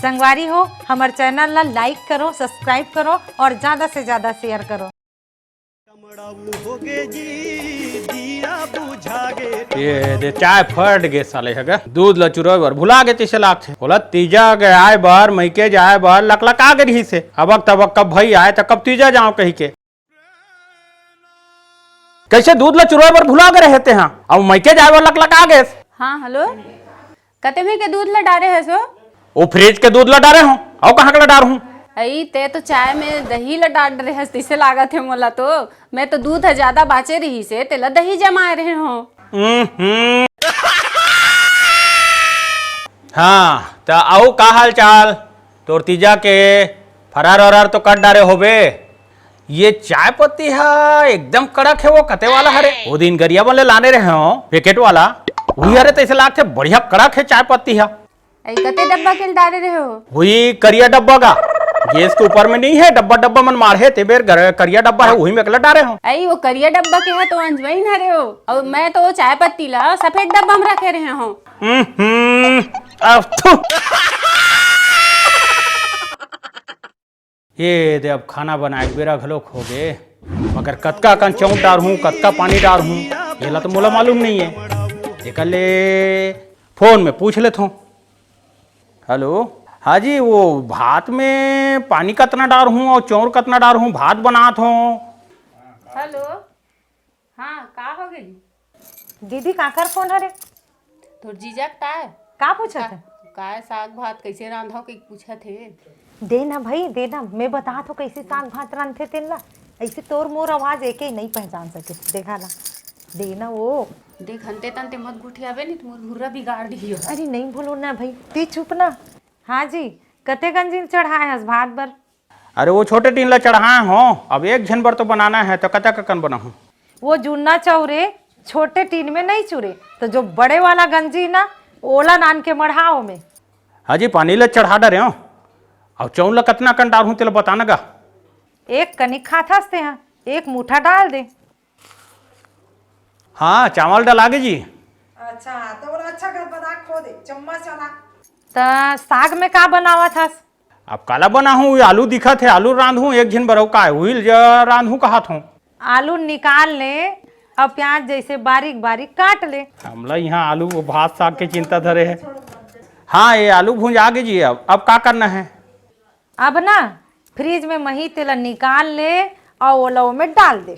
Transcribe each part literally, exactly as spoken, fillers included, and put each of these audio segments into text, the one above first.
संगवारी हो, हमर चैनल ला लाइक करो, सब्सक्राइब करो और ज्यादा से ज्यादा शेयर करो। ये दे, चाय फट गे साले ह गा। दूध ल चुरोय बर भुला गे तइसे लागथे। ओला तीजा के आय बर, मइके जाय बर लकलका गे रिहिस हे। अबक तबक कब भई आय त कब तीजा जांव कहिके। कइसे दूध ल चुरोय बर भुला गे रहे तेहा, अउ मइके जाय बर लकलका गेस। हाँ, हेलो, कते में के दूध ल डारे हस ओ? ओ फ्रिज के दूध ल डारे हों, अउ कहाँ के ल डारहूँ? अई, ते तो चाय में दही ल डार डरे हस, तइसे लागत हे मोला तो। मैं तो दूध ह ज्यादा बाचे रहिस हे, तेला दही जमाए रहे हों। हम्म। हाँ, त अउ का हाल चाल? तोर तीजा के फरार वरार तो कट डारे होबे? ये चाय पत्ती ह एकदम कड़क हे, वो कते वाला हरे? वो दिन गरियाबंद ले लाने रहे हों, पैकेट वाला, वही हरे, तइसे लागथे, बढ़िया कड़क हे चाय पत्ती ह। अई कते डब्बा के डारे रहे हो? वही करिया डब्बा का, गैस के ऊपर में नहीं है, डब्बा डब्बा मन माढ़े, ते बेर गर-, करिया डब्बा है, वही में एकला डारे हों। अई वो करिया डब्बा के है तो अंजवाइन हरे हो, अउ मैं तो वो चाय पत्ती ला सफेद डब्बा में रखे रहे हों। हम्म, अब थू। ये दे, अब खाना बनाए के बेरा घलोक हो गे, मगर कतका कन चौंट डारहूँ, कतका पानी डारहूँ, येला तो मोला मालूम नहीं है। एकर ले फोन में पूछ लेथों। हेलो, हाँ जी, वो भात में पानी कतना डारहूँ अउ चौंर कतना डारहूँ, भात बनात हों। हेलो, हाँ, का हो गे? दीदी, काकर फोन हरे? तोर जीजा के ताय। का पूछत का, हे? काय साग भात कइसे रांधव के पूछत हे। दे ना भाई, दे ना, मैं बतात हों कइसे साग भात रांधथे तेन ला। अइसे तोर मोर आवाज एके नहीं पहचान सके, देखा ना, दे ना वो। देख, हंते तंते मत गोठियाबे, नहीं तो मोर भुर्रा बिगाड़ दिहियो। अरे नहीं बोलो ना भाई, ते चुप ना। हाँ जी, कते गंजी ल चढ़ाए हस भात बर? अरे वो छोटे टीन ला चढ़ाए हों, अब एक झन बर तो बनाना है, तो कतका कन बनाहूँ? वो जुन्ना चौरे छोटे टीन में नहीं चुरे, तो जो बड़े वाला गंजी ना, ओला नान के मढ़ाओ में। हाँ जी, पानी ला चढ़ा डरे हों, अउ चौंर ला कतना कन डारहूँ तेला बता ना गा। एक कनिक खाथस तेहा, एक मुठा डाल दे। हाँ, चावल डला गे जी। अच्छा, तो बोला अच्छा कर बना खो दे, चम्मच चला। त साग में का बनावत हस? अब काला बनाहूँ, उही आलू दिखत हे, आलू रांधहूँ, एक झिन बर अउ काय, उही ल ज-, रांधहूँ कहत हों। आलू निकाल ले, अउ प्याज जइसे बारीक बारीक काट ले। हमला इहाँ आलू अउ भात साग के चिंता धरे हे। हाँ, ये आलू भुंजा गे जी, अब, अब का करना है? अब ना फ्रिज में मही तेला निकाल ले अउ ओला ओमे डाल दे।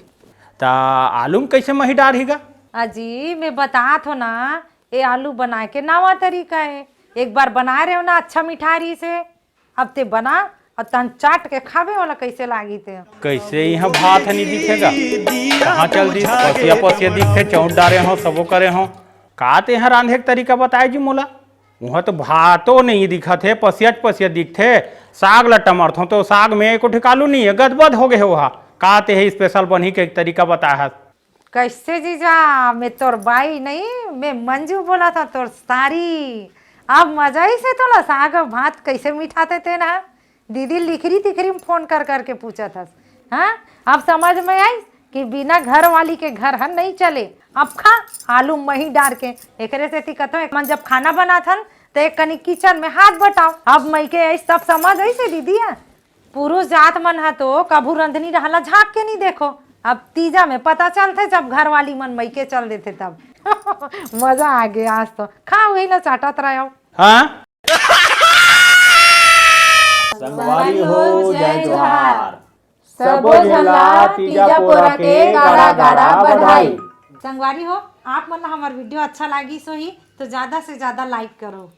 त आलू में कइसे मही डारही गा? अजी, मैं बतात हों ना, ये आलू बनाए के नवा तरीका हे। एक बार बनाए रहेंव ना, अच्छा मिठाय रिहिस हे। अब ते बना अउ तहन चाट के खाबे, ओला कइसे लागी ते। कइसे इहाँ भात ह नइ दिखे गा? कहाँ चल दिस? पसिया पसिया दिखथे, चौंट डारे हों, सबो करे हों। का तेहा रांधे के तरीका बताए जी मोला? उहाँ तो भातो नइ दिखत हे, पसियच पसियच दिखथे। साग ल टमरथों तो साग में एको ठिक आलू नइ हे, गदबद हो गे हे ओहा। का तेहे special बनही के तरीका बताए हस? कइसे जीजा? मैं तोर बाई नइ, मैं मंजू बोलत हों, तोर सारी। अब मजा आइस हे तोला, साग अउ भात कइसे मिठाथे तेन ह? दीदी लिखरी तिखरी में फोन कर करके पूछत हस। हाँ, अब समझ में आइस कि बिना घर वाली के घर ह नइ चले। अब खा आलू मही डार के। एकरे सेती कथों, एक मन जब खाना बनाथन त एक कनी किचन में हाथ बटाव। अब मइके आइस तब समझ आइस हे दीदी ह। पुरुष जात मन ह तो कभू रंधनी डहर ला झांक के नइ देखो। अब तीजा में पता चलथे जब घर वाली मन मइके चल देथे तब। मजा आ गे आज तो। खा उही ला चाटत रहो। हाँ? संगवारी हो, जय जोहार। सबो झन ला तीजा पोरा के गाड़ा गाड़ा बधाई। संगवारी हो, आप मन ला हमर video अच्छा लागिस होही तो ज्यादा से ज्यादा like करो।